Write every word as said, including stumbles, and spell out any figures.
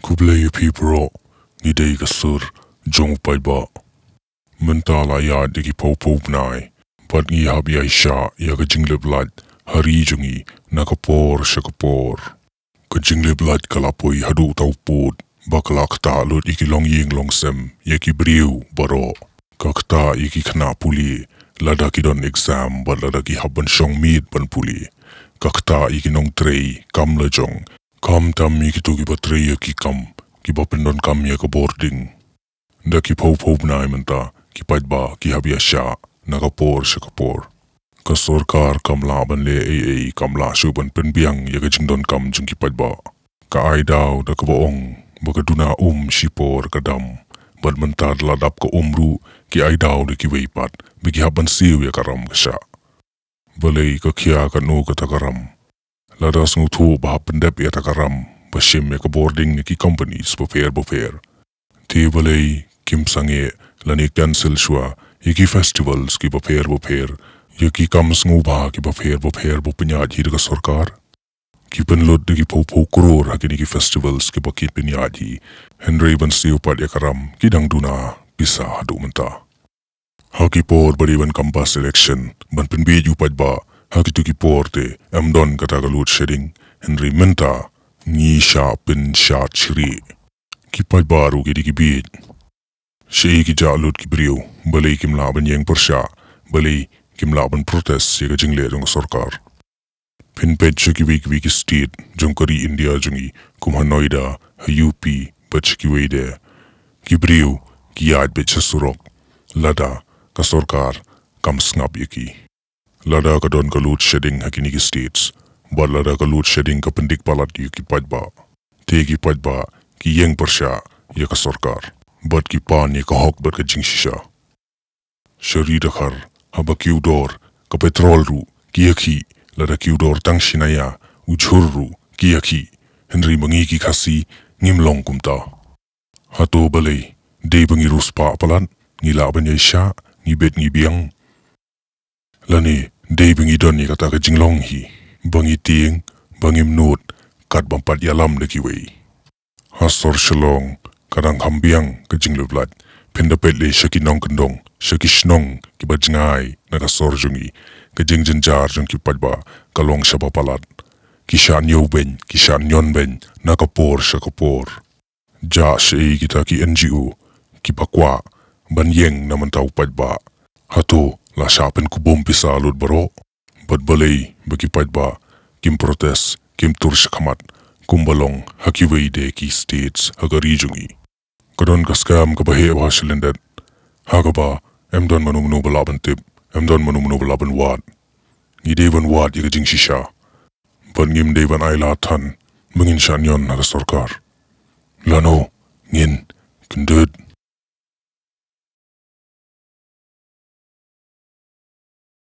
Khublei ïa phi bro, ngi dei ka sur jong u paidbah. Mynta la ïaid ïa ki phew phew bnai bad ngi hap ïaishah ïa ka jinglip lait ha ri jong ngi na ka por sha ka por. Ka jinglip lait ka la poi haduh uta u pud ba ka la ktah lut ïa ki longïing longsem, ïa ki briew baroh. Ka ktah ïa ki khynnah pule lada ki don exam bad lada ki hap ban shong miet ban pule. Ka ktah ïa ki nongtrei kam la jong, khamtam ïa kito kiba trei ïa ki kam kiba pyndonkam ïa ka bording. Da ki phew phew bnai mynta ki paidbah ki hap ïaishah na ka por sha ka por. Ka sorkar kam lah ban leh ei ei, kam lah shuh ban pynbiang ïa ka jingdonkam jong ki paidbah. Ka ai daw da kaba ong ba ka duna um shipor ka dam, bad mynta da la dap ka um ruh ki ai daw da kiwei pat ba ki hap ban siew ïa ka ram ka shah. Balei ka khia katno kata ka ram? Lada sngewthuh ba hap pyndep ïa kata ka ram ba shim ïa ka bording na ki companies bapher bapher, te balei kim sangeh lane cancel shuwa ïa ki festivals kiba pher bapher, ïa ki kam sngewbha kiba pher bapher ba pynïaid hi da ka sorkar? Ki pynlut da ki phew phew klur ha kine ki festivals kiba ki pynïaid hi, hynrei ban siew pat ïa ka ram ki dang duna pisa haduh mynta. Ha ki por ba dei ban canvass election ban pynbiej u paidbah, ha kito ki por te ym don kata ka load shedding, hynrei mynta ngi shah pynshad shrieh. Ki paidbah ruh ki dei ki bieit. Shaei ki jah lut ki briew? Balei kim lah ban ïeng pyrshah? Balei kim lah ban protest ïa ka jingleh jong ka sorkar? Phin peit sha kiwei kiwei ki state jong ka ri India jong ngi, kum ha Noida, ha U P bad sha kiwei de, ki briew ki ïaid beit sha surok lada ka sorkar kam sngap ïa ki. Lada ka don ka load shedding ha kine ki states bad lada ka load shedding ka pyndik palat ïa ki paidbah, te ki paidbah ki ïeng pyrshah ïa ka sorkar bad ki pan ïa ka hok bad ka jingshisha. Sha ri Dkhar haba kiew dor ka petrol ruh ki ïakhih, lada kiew dor tang shi naya u jhur ruh ki ïakhih, hynrei ma ngi ki Khasi ngim long kumta. Hato balei? Dei ba ngi riewspah palat, ngi lah ban ïaishah, ngi bit ngi biang? Lane dei ba ngi don ïa kata ka jinglong hi ba ngi tieng, ba ngim nud kat bym pat ïalam da kiwei? Ha sor Shillong ka dang kham biang ka jinglip lait. Phin da peit lei sha ki nongkyndong, sha ki shnong kiba jngai na ka sor jong ngi, ka jingjynjar jong ki paidbah ka long shaba palat. Ki shah ñiew beiñ, ki shah ñion beiñ na ka por sha ka por. Jah shaei kita ki N G O kiba kwah ban ïeng na mynta u paidbah? Hato la shah pynkubum pisa lut baroh? Bad balei ba ki paidbah kim protest, kim tur shakhmat kumba long ha kiwei de ki states ha ka ri jong ngi? Ka don ka scam kaba heh bha shalyndet, ha kaba ym don mano mano ba lah ban tip, ym don mano mano ba lah ban wad. Ngi dei ban wad ïa ka jingshisha bad ngim dei ban ai lad than ba ngin shah ñion ha ka sorkar. Lano